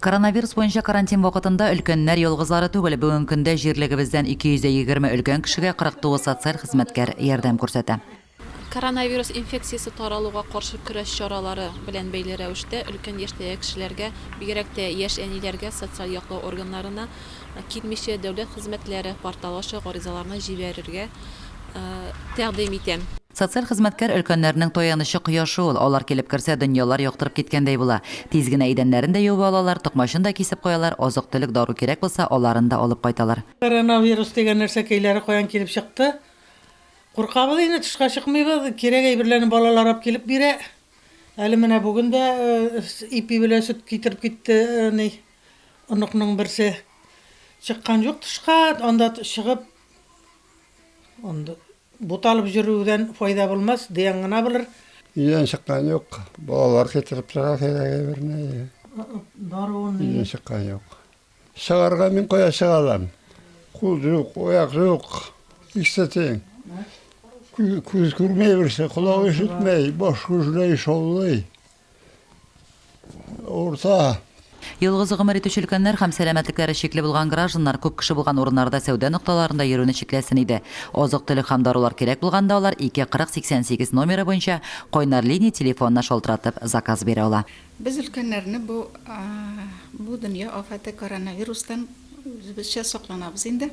Коронавирус буенча карантин вакытында өлкәннәр ялгызлары түгел. Бүгенге көндә җирлегебездән 220 өлкән кешегә 49 социаль хезмәткәр ярдәм күрсәтә. Коронавирус инфекциясе таралуга каршы көрәш чаралары белән бәйле рәвештә өлкән яшьтәге кешеләргә, бигрәк тә яшь әниләргә социаль яклау органнарына килмичә дәүләт хезмәтләре порталы аша гаризаларны җибәрергә тәкъдим итәм. Социаль хезмәткәр өлкәннәрнең таянычы кояшы ул. Алар килеп керсә, дөньялар яктырып киткәндәй була. Тиз генә идәннәрен дә юып алалар, токмачын да кисеп куялар, азык-төлек, дару кирәк булса, аларын да алып кайталар. Коронавирус дигән нәрсәкәйләре каян килеп чыкты? Куркабыз инде, тышка чыкмыйбыз. Кирәк әйберләрне балалар алып килеп бирә. Әле менә бүген дә ипи белән сөт китереп китте, ни, оныкның берсе. Чыккан юк тышка, анда чыгып, анда Буталып йөрүдән файда булмас, дыян гына булыр. Өйдән чыккан юк. Балалар китереп тора кирәк әйберне. Даруын. Өйдән чыккан юк. Чыгарга мин кая чыга алам? Кул юк, аяк юк. Икесе тиң. Күз күрмәй берсе, колак ишетмәй, баш гөжләй, шаулый. Урта. Ялгызы гомер итүче өлкәннәр һәм сәламәтлекләре чикле булган гражданнар күп кеше булган урыннарда, сәүдә нокталарында йөрүне чикләсен иде. Азык-төлек һәм дарулар кирәк булганда алар 2 40 88 номеры буенча кайнар линия телефонына шалтыратып заказ бирә ала. Без өлкәннәрне бу бу дөнья афәте коронавирустан үзебезчә сакланабыз инде.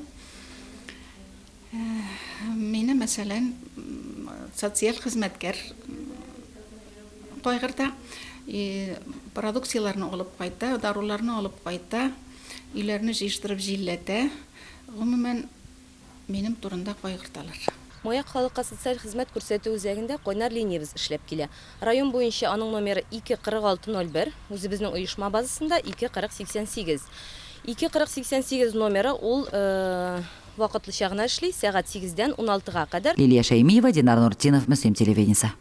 Мине, мәсәлән, социаль хезмәткәр кайгырта, продукцияләрне алып кайта, даруларны алып кайта, өйләрне җыештырып җилләтә. Гомумән, минем турында кайгырталар. Маяк халыкка социаль хезмәт күрсәтү үзәгендә кайнар линиябез эшләп килә. Район буенча аның номеры 2 46 01, үзебезнең оешма базасында 2 40 88. 2 40 88 номеры ул Вакытлыча гына эшли, сәгать сигездән уналтыга кадәр. Лилия Шәймиева, Динар Нуртдинов, Мөслим телевидениесе.